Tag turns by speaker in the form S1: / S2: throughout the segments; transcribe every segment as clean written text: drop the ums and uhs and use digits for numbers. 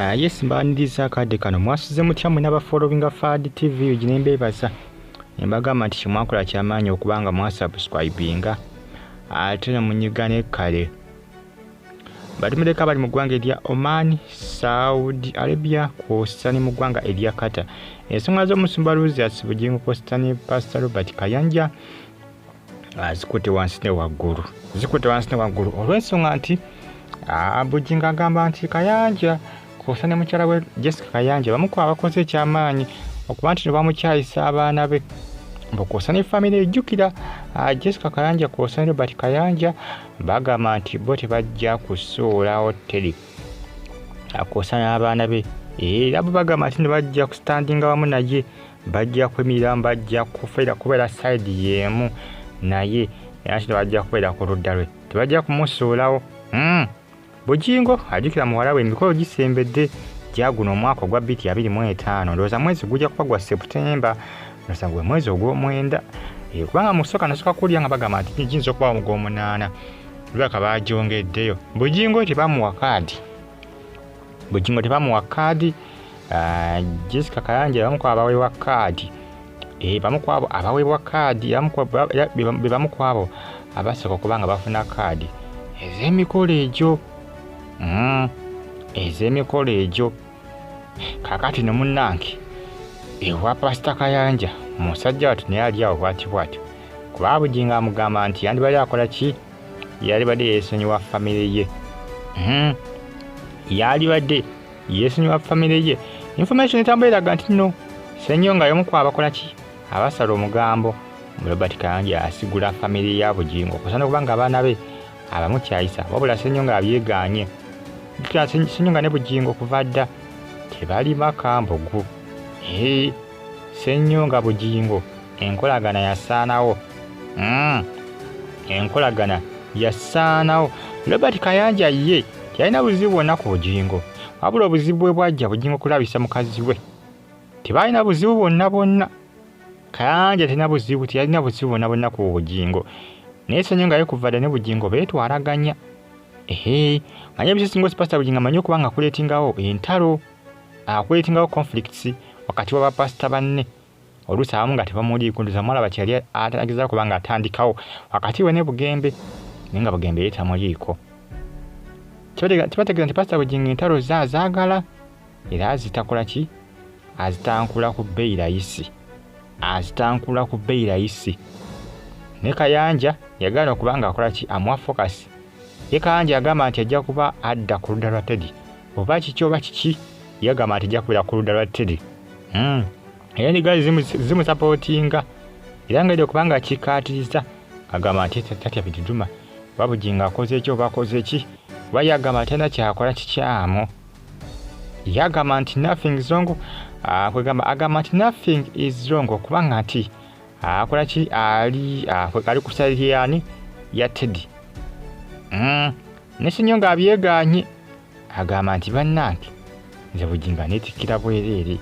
S1: Yes, mbaniriza akadde kano. Mwasuze mutya mwenna abafollowinga Fad TV? Gine mbeebaza, nembagamba nti kyemwakola kyamaanyi okubanga mwasubscribinga ate nemunyiga ne kale. Batumireko abali mu ggwanga erya Oman, Saudi Arabia kwossa ne mu ggwanga erya Qatar. Ensonga z'omusumba Luzias Bugingo kwossa ne Pastor Robert Kayanja zikutte wansi ne waggulu, zikutte wansi ne waggulu olw'ensonga nti Bugingo agamba nti Kayanja kwossa ne mukyala we Jessica Kayanja bamu ku abakoze ekyamaanyi okuba nti ne bamukyayisa abaana be kwossa ne famire. Ejjukira Jessica Kayanja kwossa ne Robert Kayanja bagamba nti bo tebajja kusuulawo Teddy kwossa n'abaana be, era bo bagamba nti ne bajja kustandinga wamu naye, bajja kwemiriramu, bajja kufeera kubeera side y'emu naye, era nti bajja kubeera ku ludda lwe, tebajja kumusuulawo. Bugingo ajjukira muwala we emikolo gisembedde gyaguno omwaka ogwa 2025. Ndowooza mwezi gujja kuba gwa Seputemba, ndowooza gwe mwezi ogw'omwenda, kubanga mu kusooka nasooka kulya nga bagamba nti giyinza okuba mu gw'omunaana, lulabika baagyongeddeyo. Bugingo tebamuwa kaadi, Bugingo tebamuwa kaadi. Jessica Kayanja bamu ku abaweebwa kaadi, bamu ku abo abaweebwa kaadi, be bamu ku abo abasooka okuba nga bafuna kaadi ez'emikolo egyo, ez'emikolo egyo. Kaakati no munnange ewa Pasita Kayanja musajja wattu naye ali awo bwati bwatyo, kuba Bugingo amugamba nti yandibadde akola ki, yalibadde yeesonyiwa famire ye, yalibadde yeesonyiwa famire ye. Information etambula eraga nti nno Ssenyonga y'omu ku abakola ki, abasala omugambo Robert Kayanja asigula famire ya Bugingo okusaana okuba nga abaana be abamukyayisa, wabula Ssenyonga abyegaanye. Ssenyonga ne Bugingo kuva dda tebalima kambugu. Ssenyonga Bugingo enkolagana yasaanawo, enkolagana yasaanawo. Robert Kayanja ye teyalina buzibu bwonna ku Bugingo, wabula obuzibu bwe bwajja Bugingo kulabisa mukazi we. Tebalina buzibu bwonna bwonna, Kayanja terina buzibu, teyalina buzibu bwonna bwonna ku Bugingo, naye Ssenyonga ye kuva dda ne Bugingo beetwalaganya. Manye ebisinga Pasita Bugingo amanyi okuba nga akuleetingawo entalo, akuleetingawo conflicts wakati wa bapasita banne, oluusi abamu nga tebamuliiko. Ndowooza mwalaba kye yali agezaako kuba nga atandikawo wakati we ne Bugembe, naye nga Bugembe ye tamuliiko. Kibategeeza nti Pasita Bugingo entalo ze azaagala era azitakola ki, azitankula ku bbeeyi layisi, azitankula ku bbeeyi layisi. Ne Kayanja yagaana okuba nga akola ki, amuwa focus. Ye Kayanja agamba nti ajja kuba adda ku ludda lwa Teddy, oba kiki oba kiki, yagamba nti ajja kubeera ku ludda lwa Teddy. Era endiga zimusapootinga, era nga okuba nga akikkaatiriza agamba nti tatya biduduma, oba Bugingo akoze ki oba akoze ki, kuba ye agamba talina kyakola kikyamu. Ye agamba nti nothing is wrong, kwegamba agamba nti nothing is wrong okubanga nti akola ki, ali ali ku side yani ya Teddy. Ne Ssenyonga abyegaanye, agamba nti bannange nze Bugingo aneetikkira bwereere,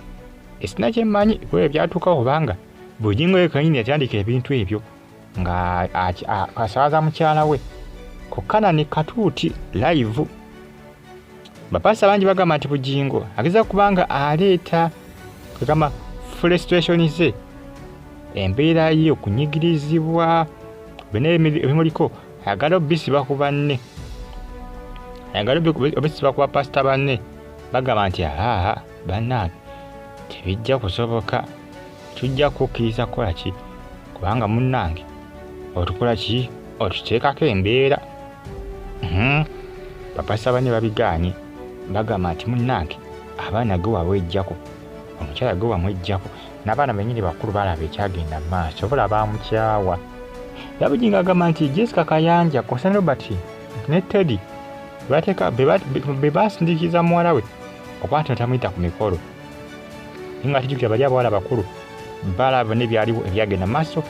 S1: esina kye mmanyi kuba ebyo byatuukawo, kubanga Bugingo ye kennyini yatandika ebintu ebyo nga asaaza mukyala we ku Kanani Katuuti live. Bapasita bangi bagamba nti Bugingo ageza kubanga aleeta kwegamba frustration ze, embeera ye okunyigirizibwa byonna ebimuliko ayagala obisiba ku banne, ayagala obisiba ku bapasita banne. Bagamba nti aa bannange tebijja kusoboka, tujja kukkiriza kukola ki, kubanga munnange otukola ki, otuteekako embeera. Bapasita banne babigaanye, bagamba nti munnange abaana ge wabwejjako, omukyala ge wamwejjako, n'abaana bennyini bakulu balaba ekyagenda mu maaso, obola baamukyawa. Era Bugingo agamba nti Jessica Kayanja kwossa ne Robert ne Teddy be basindiikiriza muwala we okuba nti tamuyita ku mikolo, naye nga tujjukira bali abawala bakulu balaba n'ebyaliwo ebyagenda mu maaso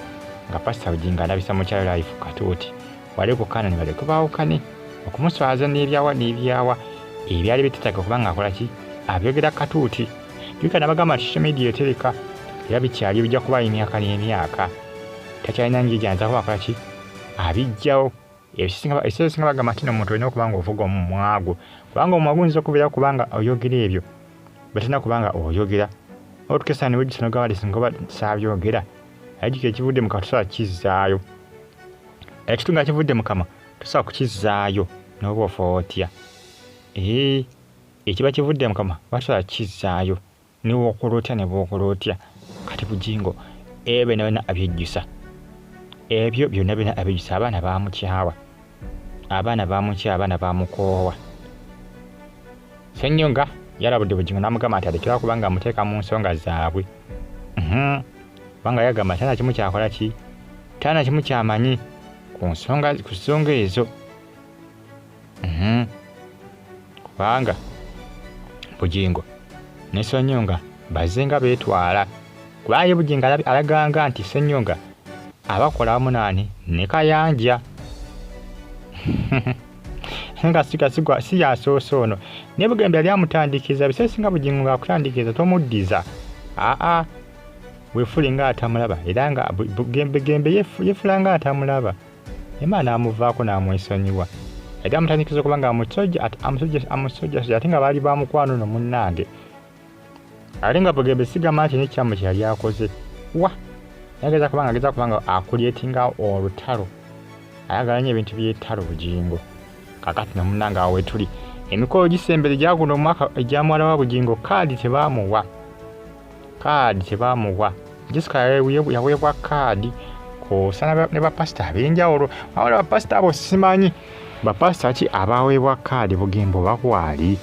S1: nga Pasita Bugingo alabisa mukyala live Katuuti wali ku Kanani baleke baawukane, okumuswaza n'ebyawa n'ebyawa ebyali bitetaaga okuba nga akola ki, abyogera Katuuti. Jjukira nabagamba nti social media etereka, era bikyali bijja kuba emyaka n'emyaka, takyalina ngeri gy'ayinza kuba akola ki, abijjawo. Ebiseera bagamba nti omuntu olina okuba nga ovuga omumwa gwo, kubanga omumwa guyinza okubeera kubanga oyogera ebyo batena kubanga oyogera otukesa ne wejjusa n'ogamba nti singa oba saabyogera. Ajjukira ekivudde mu kamwa tosobola kukizzaayo, ekitu nga kivudde mu kamwa tosobola kukizzaayo n'oba ofa otya. Ekiba kivudde mu kamwa batosobola kukizzaayo ne bw'okola otya ne bw'okola otya. Kati Bugingo ebyo byonna byonna abyejjusa, ebyo byonna byonna abyejjusa. Abaana baamukyawa, abaana baamukyawa, abaana baamukoowa. Ssenyonga yalabudde Bugingo n'amugamba nti alekera kubanga amuteeka mu nsonga zaabwe, kubanga yagamba talina kimu kyakola ki, talina kimu kyamanyi ku nsonga ezo, kubanga Bugingo ne Ssenyonga bazze nga beetwala. Kubanga ye Bugingo alaganga nti Ssenyonga abakola wamu naani ne Kayanja nga si yasoose ono. Ne Bugembe yali amutandiikiriza, biseera singa Bugingo ng'akutandiikiriza tomuddiza, aa weefule nga atamulaba, era nga Bugembe yeefula nga atamulaba, ema n'amuvaako n'amwesonyiwa. Yali amutandiikiriza okuba nga amusojjasojja, ate nga baali bamukwano no munnange. Ate nga Bugembe sigamba nti n'ekyamu kye yali akoze wa yageza kubanga ageza kubanga akulyetinga olutalo, ayagala nnyo ebintu by'ettalo Bugingo. Kakati no munnange awo wetuli emikolo gisembere gya guno omwaka egya muwala wa Bugingo, kaadi tebaamuwa, kaadi tebaamuwa. Jessica yaweebwa kaadi kwosa ne bapasita ab'enjawulo. Wabula bapasita abo simanyi bapasita ki abaweebwa kaadi Bugembe oba kwali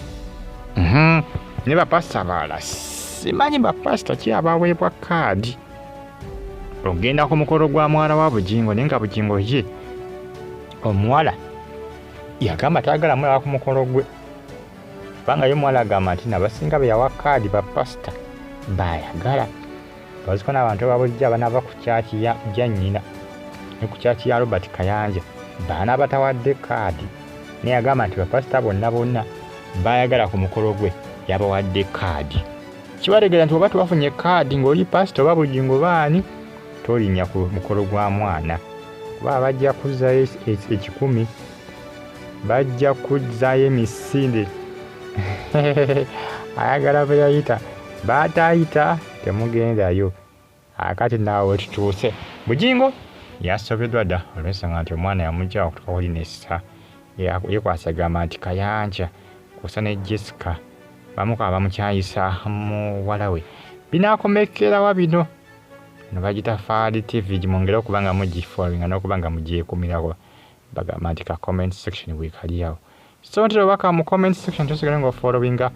S1: ne bapasita abalala simanyi bapasita ki abaweebwa kaadi ogenda ku mukolo gwa muwala wa Bugingo. Naye nga Bugingo ye omuwala yagamba tayagala mulaba ku mukolo gwe, kubanga ye omuwala agamba nti nabasinga be yawa kaadi bapasita bayagala baziko n'abantu ababulijjo abanaava ku kyaki ya nnyina ne ku kyaki ya Robert Kayanja baana batawadde kaadi. Naye yagamba nti bapasita bonna bonna bayagala ku mukolo gwe yabawadde kaadi. Kibategeeza nti oba tewafunye kaadi ng'oli pasita oba Bugingo baani, tolinnya ku mukolo gwa mwana, kuba bajja kuzzaayo ekikumi, bajja kuzzaayo emisinde. Ayagala bwe yayita baatayita temugendayo. Akati naawe wetutuuse Bugingo yasobeddwa dda olw'ensonga nti omwana yamugyawo okutuuka kuli nessa yeekwasa agamba nti Kayanja kwosa ne Jessica bamuka bamukyayisa muwala we. Binaakomekerawa bino? No bagita Fahad TV, gimwongere okuba nga mugifollowinga n'okuba nga mugyekumirako. Bagamba nti ka comment section weekali awo, so ntera obaka mu comment section tosigala ng'ofollowinga.